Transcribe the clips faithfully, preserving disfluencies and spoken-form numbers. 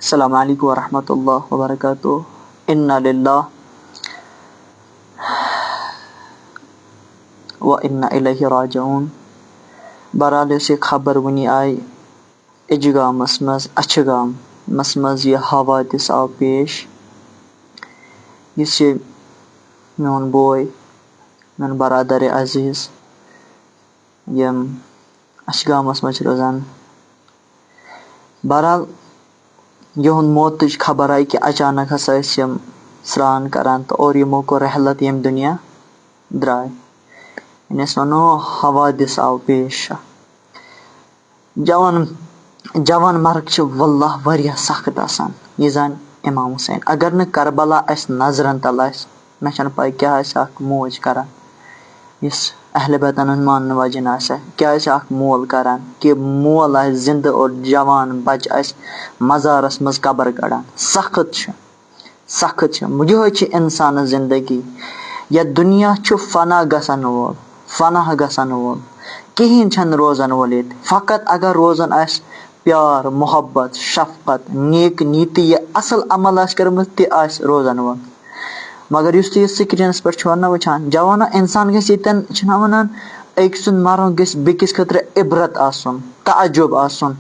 السلام علیکم ورحمۃ اللہ وبرکاتہ۔ انا للہ و انا الیہ راجعون۔ بہرحال، یۄس یہِ خبر وٕنی آیہِ اِجہِ گامَس منٛز، اَچھِ گامَس منٛز یہِ حوادث آو پیش، یُس یہِ میون بوے، میون برادر عزیز، یِم اَچھِ گامَس منٛز چھِ روزان۔ بہرحال، یِہُنٛد موتٕچ خبر آیہِ کہِ اچانک ہسا ٲسۍ یِم سرٛان کران تہٕ اورٕ یِمو کوٚر رحلت ییٚمہِ دُنیا درٛاے۔ یعنی أسۍ وَنو حوادث آو پیش۔ جوان، جوان مرگ چھِ واللہ واریاہ سخت آسان، یہِ زن امام حسین۔ اگر نہٕ کربلا اَسہِ نظرن تل آسہِ، مےٚ چھَنہٕ پَے کیٛاہ آسہِ اَکھ موج کَران، یُس اہلِ بیتَن ہُنٛد ماننہٕ واجیٚنۍ آسہِ ہا۔ کیٛاہ آسہِ اَکھ مول کَران، کہِ مول آسہِ زِندٕ اور جوان بَچہٕ آسہِ مَزارَس منٛز قبر کَڑان؟ سَخت چھُ، سَخت چھُ۔ یِہوٚے چھِ اِنسانَس زِندگی۔ یَتھ دُنیا چھُ فنا گژھن وول، فنا گژھن وول۔ کِہیٖنۍ چھَنہٕ روزَن وول ییٚتہِ۔ فقط اگر روزُن آسہِ پیار، محبت، شفقت، نیک نیتی، یہِ اصل عمل آسہِ کٔرمٕژ، تہِ آسہِ روزن وول۔ مگر یُس تُہۍ یہِ screenس پٮ۪ٹھ چھِو نہ وٕچھان، جوانو، انسان گژھِ ییٚتٮ۪ن، چھِنہ ونان، أکۍ سُنٛد مرُن گژھِ بیٚکِس خٲطرٕ عبرت آسُن، تعجب آسُن،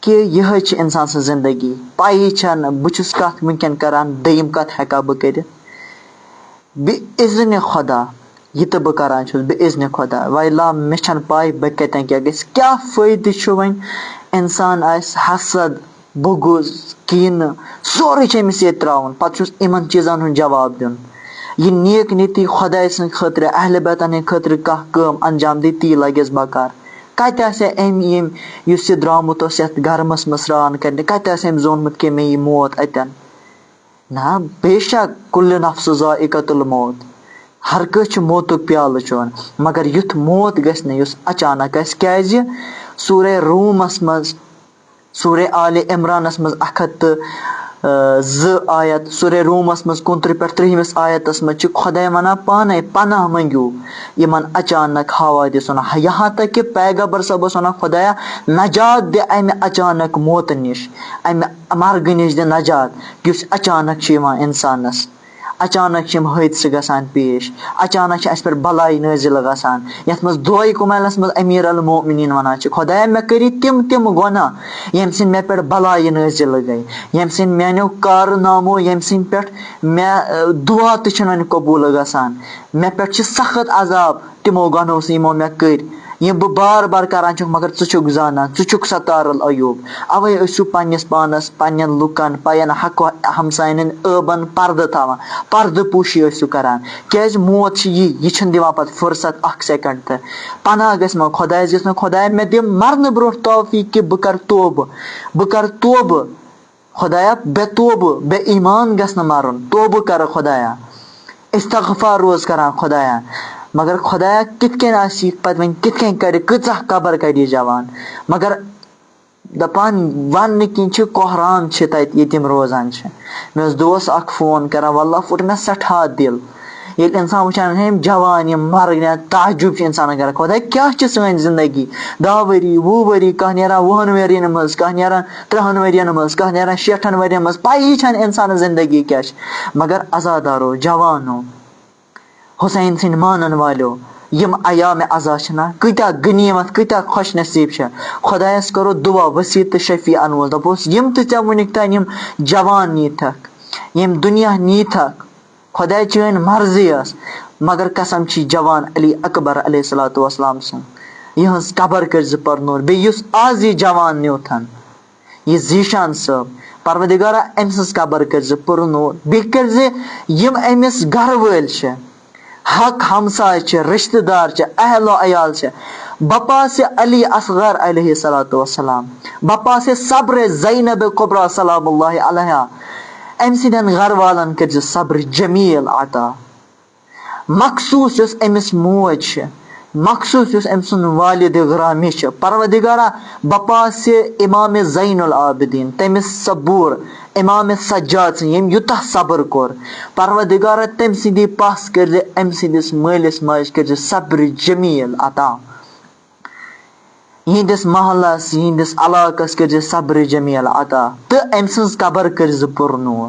کہِ یِہوٚے چھِ انسان سٕنٛز زندگی۔ پَیی چھَنہٕ بہٕ چھُس کَتھ وٕنکٮ۪ن کران، دوٚیِم کَتھ ہٮ۪کا بہٕ کٔرِتھ؟ بِاِذنِ خۄدا، یہِ تہٕ بہٕ کران چھُس بِاِذنِ خۄدا۔ وَیلا، مےٚ چھَنہٕ پَے بہٕ کَتٮ۪ن کیٛاہ گژھِ۔ کیٛاہ فٲیدٕ چھُ وۄنۍ؟ اِنسان آسہِ حسد، بُغض، کیٖنہٕ، سورُے چھُ أمِس ییٚتہِ ترٛاوُن۔ پَتہٕ چھُس یِمَن چیٖزَن ہُنٛد جواب دیُن۔ یہِ نیک نیتی خۄداے سٕنٛدِ خٲطرٕ، اہلِ بیتَن ہٕنٛدِ خٲطرٕ کانٛہہ کٲم انجام دی، تی لَگٮ۪س بکار۔ کَتہِ آسہِ ہا أمۍ ییٚمۍ، یُس یہِ درٛامُت اوس یَتھ گَرمَس منٛز سرٛان کَرنہِ، کَتہِ آسہِ أمۍ زونمُت کہِ مےٚ یی موت اَتٮ۪ن؟ نہ، بے شک، کُلہِ نفس ذائقۃ الموت، ہر کٲنٛسہِ چھُ موتُک پیالہٕ چیوٚن، مگر یُتھ موت گژھِ نہٕ یُس اچانک آسہِ۔ کیازِ؟ سورہ رومس منٛز، سورہ آلِ عمرانس منٛز اکھ ہتھ تہٕ، آ، زٕ آیت، سورہ رومس منٛز کُنترٕہ پٮ۪ٹھ ترٛہمِس آیتس منٛز چھِ خۄداے ونان پانے، پناہ منٛگِو یِمن اچانک حوادثن، یہاں تک کہ پیغمبر صٲب اوس ونان، خۄدایا، نجات دِ امہِ اچانک موتہٕ نِش، امہِ مرگہٕ نِش دِ نجات، یُس اچانک چھُ یِوان انسانس۔ اچانک چھِ یِم حٲدثہٕ گژھان پیش، اچانک چھِ اَسہِ پٮ۪ٹھ بلاے نٲزِل گژھان۔ یَتھ منٛز دُعاے کُمالَس منٛز امیر المومنین وَنان چھِ، خۄدایا، مےٚ کٔرۍ تِم تِم گۄناہ، ییٚمہِ سۭتۍ مےٚ پٮ۪ٹھ بلاے نٲزِل گٔے، ییٚمہِ سۭتۍ میانیو کارنامو، ییٚمہِ سٕنٛدِ پٮ۪ٹھ مےٚ، اَ، دُعا تہِ چھُنہٕ وۄنۍ قبوٗل گژھان، مےٚ پٮ۪ٹھ چھِ سخت عذاب تِمو گۄنہو سۭتۍ یِمو مےٚ کٔرۍ، یِم بہٕ بار بار کران چھُکھ، مگر ژٕ چھُکھ زانان، ژٕ چھُکھ ستار العیوب۔ اوے ٲسِو پننِس پانس، پننٮ۪ن لُکن، پننٮ۪ن حق و ہمساین ہٕنٛدۍ عٲبن پردٕ تھاوان، پردٕ پوشی ٲسِو کران، کیازِ موت چھِ یی، یہِ چھُنہٕ دِوان پتہٕ فرصت اکھ second تہِ۔ پناہ گژھِ منٛگُن خۄدایس، یُس نہٕ، خۄدایا، مےٚ دِ مرنہٕ برونٛٹھ توفیق کہِ بہٕ کرٕ توبہٕ، بہٕ کرٕ توبہٕ۔ خۄدایا، بے توبہٕ، بے ایمان گژھِ نہٕ مرُن، توبہٕ کرٕ خۄدایا، استغفار روز کران خۄدایا۔ مگر خۄدایا، کِتھ کٔنۍ آسہِ یہِ پتہٕ وۄنۍ، کِتھ کٔنۍ کرِ، کۭژاہ قبر کرِ یہِ جوان؟ مگر دپان، وننہٕ کِنۍ چھِ کوہرام چھِ تتہِ، ییٚتہِ یِم روزان چھِ۔ مےٚ اوس دوس اکھ فون کران، واللہ پھُٹ مےٚ سٮ۪ٹھاہ دِل۔ ییٚلہِ انسان وٕچھان چھِ، یِم جوان، یِم مرٕنۍ، تعجب چھُ انسانن کران، خۄدایا، کیٛاہ چھِ سٲنۍ زندگی؟ دَہ ؤری، وُہ ؤری، کانٛہہ نیران وُہن ؤرین منٛز، کانٛہہ نیران ترٕٛہن ؤرین منٛز، کانٛہہ نیران شیٹھن ؤرین منٛز، پَیی چھَنہٕ اِنسانَس زِندگی کیٛاہ چھِ۔ مگر عزادارو، جوانو، حسین سٕنٛدۍ مانَن والیو، یِم ایام عزا چھِنہ، کۭتیٛاہ غنیٖمت، کۭتیٛاہ خۄش نصیٖب چھِ۔ خۄدایَس کَرو دُعا، وسیٖلہٕ تہٕ شفیع اَنوُس، دَپوس، یِم تہِ ژےٚ وٕنیُک تام یِم جوان نیٖتھَکھ، یِم دُنیا نیٖتھَکھ، خۄداے چٲنۍ مرضی ٲس، مگر قسم چھی جوان علی اکبر علیہ الصلوۃ والسلام سٕنٛز، یِہٕنٛز قبر کٔرۍ زِ پرنور۔ بیٚیہِ یُس آز یہِ جوان نیوٗتھن، یہِ ذیشان صٲب، پروردگارا، أمۍ سٕنٛز قبر کٔرۍ زِ پرنور۔ بیٚیہِ کٔرۍ زِ یِم أمِس گرٕ وٲلۍ چھِ، حق ہمساے چھِ، رشتہٕ دار چھِ، اہل و عیال چھِ، بپاسِ علی اصغر علیہ الصلوۃ والسلام، بپاسِ صبر زینب کبریٰ سلام اللہ علیہا، أمۍ سٕنٛدٮ۪ن گرٕ والن کٔرۍ زِ صبر جمیل عطا۔ مخصوٗص یۄس أمِس موج چھِ، مخصوٗص یُس أمۍ سُنٛد والد گرامی چھِ، پروردگارا، بپاسِ امام زین العابدین، تٔمِس صبور، امام سجاد سٕنٛدۍ، ییٚمۍ یوٗتاہ صبر کوٚر، پروردگارا، تٔمۍ سٕنٛدی پَس کٔرۍ زِ أمۍ سٕنٛدِس مٲلِس ماجہِ کٔرۍ زِ صبر جمیل عطا۔ یِہنٛدِس محلس، یِہنٛدِس علاقس کٔرۍ زِ صبر جمیل عطا، تہٕ أمۍ سٕنٛز قبر کٔرۍ زِ پُرنوٗر۔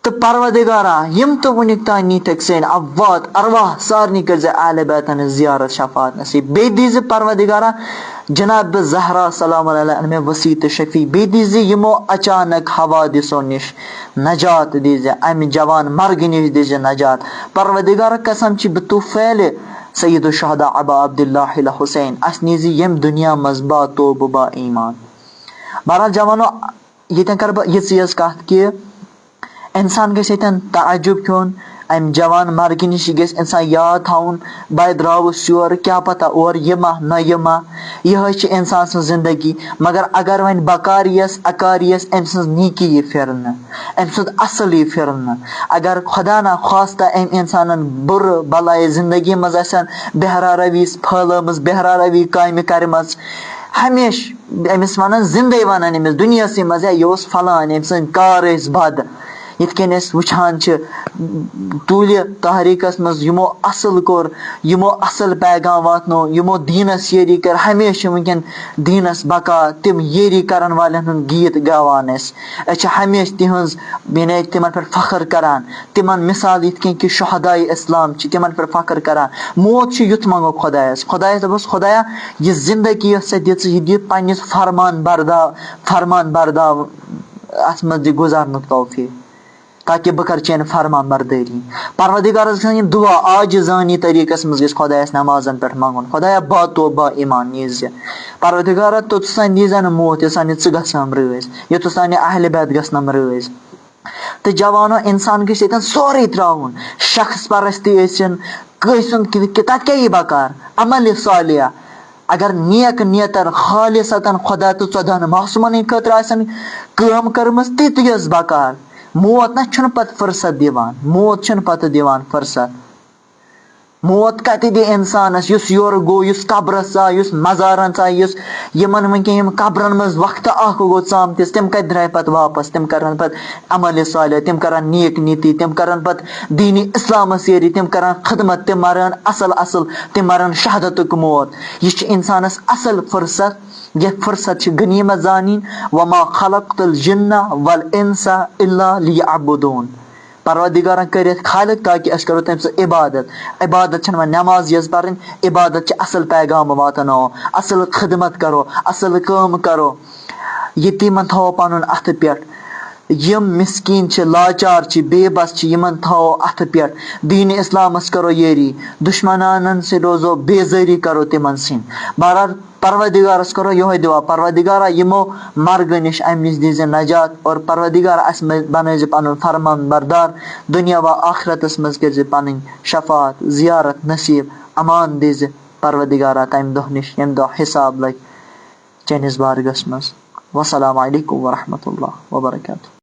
تہٕ پروردگارا، یِم تہٕ وُنیُک تام نیٖتھکھ سٲنۍ اموات ارواح، سارنٕے کٔرۍ زِ اہل بیتن ہٕنٛز زیارت شفاعت نصیب۔ بیٚیہِ دی زِ پروردگارا جناب زہرا سلام اللہ علیہا مےٚ وسیع تہٕ شفیع۔ بیٚیہِ دی زِ یِمو اچانک حوادثو نِش نجات دی زِ، امہِ جوان مرگہِ نِش دی زِ نجات۔ پروردگارا قسم چھِ بطوفیل سید الشہداء ابا عبداللہ الحسین، اسہِ نی زِ ییٚمہِ دُنیا منٛز با توبہٕ با ایمان۔ بہرحال جوانو، ییٚتٮ۪ن کرٕ بہٕ یِژٕے یٲژ کتھ کہِ انسان گژھِ ییٚتٮ۪ن تعجب کھیوٚن، امہِ جوان مرگہِ نِش گژھِ انسان یاد تھاوُن، بہٕ درٛاوُس یورٕ، کیٛاہ پتہ اورٕ یہِ ما نہ یہِ ما۔ یِہوٚے چھِ انسان سٕنٛز زندگی۔ مگر اگر وۄنۍ بکار یِیَس، اکار یِیَس، أمۍ سٕنٛز نیکی یی پھِرنہٕ، أمۍ سُنٛد اصل یی پھِرنہٕ۔ اگر خدا نہ خواستہ أمۍ انسانن بُرٕ بلایہِ زندگی منٛز آسن بہرا روی پھٲلٲمٕژ، بہرا روی کامہِ کرِمژ، ہمیشہِ أمِس وَنان، زِندَے وَنان أمِس دُنیاہسٕے منٛز، "ہے، یہِ اوس فلان، أمۍ سٕنٛدۍ کار ٲسۍ بد۔" یِتھ کٔنۍ أسۍ وٕچھان چھِ، طوٗلہِ تحریٖکَس منٛز یِمو اَصٕل کوٚر، یِمو اَصٕل پیغام واتنو، یِمو دیٖنَس یٲری کٔر، ہمیشہِ چھِ وٕنکٮ۪ن دیٖنَس بقا، تِم یٲری کَرَن والٮ۪ن ہُنٛد گیٖت گٮ۪وان أسۍ۔ أسۍ چھِ ہمیشہِ تِہٕنٛز، یعنی تِمَن پٮ۪ٹھ فخر کَران۔ تِمن مثال یِتھ کٔنۍ کہِ شہداے اسلام چھِ، تِمن پٮ۪ٹھ فخر کران۔ موت چھُ یُتھ منٛگو خۄدایس، خۄدایس دَپوس، "خۄدایا، یہِ زندگی یۄس ژےٚ دِژٕے، یہِ دِ پننِس فرمان بردار، فرمان بردار، اتھ منٛز دِ گُزارنُک توفیٖق، تاکہِ بہٕ کرٕ چٲنۍ فرمان بردٲری۔" پروردگارس گژھن یِم دُعا عاجزانی طریٖقس منٛز گژھِ خۄدایس نمازن پٮ۪ٹھ منٛگُن، "خۄدایا، با توبہ با ایمان نیٖز زِ۔" پروردگارا، توٚتس تام دیٖزِ نہٕ موت، یوٚتس تام نہٕ ژٕ گژھان رٲضۍ، یوٚتس تام نہٕ اہل بیت گژھنم رٲضۍ۔ تہٕ جوانو، انسان گژھِ ییٚتٮ۪ن سورُے ترٛاوُن، شخص پرستی ٲسِن، کٲنٛسہِ ہُنٛد کہِ، کہِ تَتھ کیٛاہ یی بکار؟ عمل صالح۔ اگر نیک نیتن، خالصتاً خدا تہٕ ژۄدہن معصومن ہٕنٛدِ خٲطرٕ آسن کٲم کٔرمٕژ، تہِ تہِ ٲس بکار۔ موت نہ چھُنہٕ پتہٕ فرصت دِوان، موت چھُنہٕ پتہٕ دِوان فرصت۔ موت کتہِ دِ انسانس، یُس یورٕ گوٚو، یُس قبرس ژاو، یُس مزارن ژاو، یُس یِمن وٕنکیٚن یِم قبرن منٛز وقتہٕ اکھ گوٚو ژامتِس، تِم کتہِ درٛاے پتہٕ واپس؟ تِم کرن پتہٕ عمل صالح، تِم کرن نیک نیتی، تِم کرن پتہٕ دینِ اسلامس یٲری، تِم کرن خدمت، تِم مرن اصل اصل، تِم مرن شہادتُک موت۔ یہِ چھُ انسانس اصل فرصت، یہِ فرصت چھِ غنیمت زانٕنۍ۔ "وما خلقت الجن والانس الا لیعبدون۔" پروردگارن کٔرِتھ خالق تاکہِ أسۍ کرو تٔمۍ سٕنٛز عبادت۔ عبادت چھنہٕ وۄنۍ نماز یٲژ پرٕنۍ، عبادت چھِ اصل پیغام واتناوو، اصل خدمت کرو، اصل کٲم کرو۔ یتیٖمن تھاوو پنُن اتھٕ پٮ۪ٹھ۔ یِم مسکیٖن چھِ، لاچار چھِ، بے بس چھِ، یِمن تھاوو اتھٕ پٮ۪ٹھ۔ دین اسلامس کرو یٲری، دشمنانن سۭتۍ روزو بیزٲری کرو تِمن سۭتۍ۔ بہرحال، پروردگارس کرو یہوے دعا، پروردگارا، یِمو مرگہٕ نِش، امہِ نِش دیٖزِ نجات، اور پروردگارا، اسہِ منٛز بنٲیزِ پنُن فرمان بردار، دُنیا و آخرتس منٛز کٔرزِ پنٕنۍ شفاعت، زیارت نصیب، امان دیٖزِ پروردگارا تمہِ دۄہ نِش، ییٚمہِ دۄہ حساب لگہِ چٲنِس بارگاہس منٛز۔ والسلام علیکم ورحمۃ اللہ وبرکاتہ۔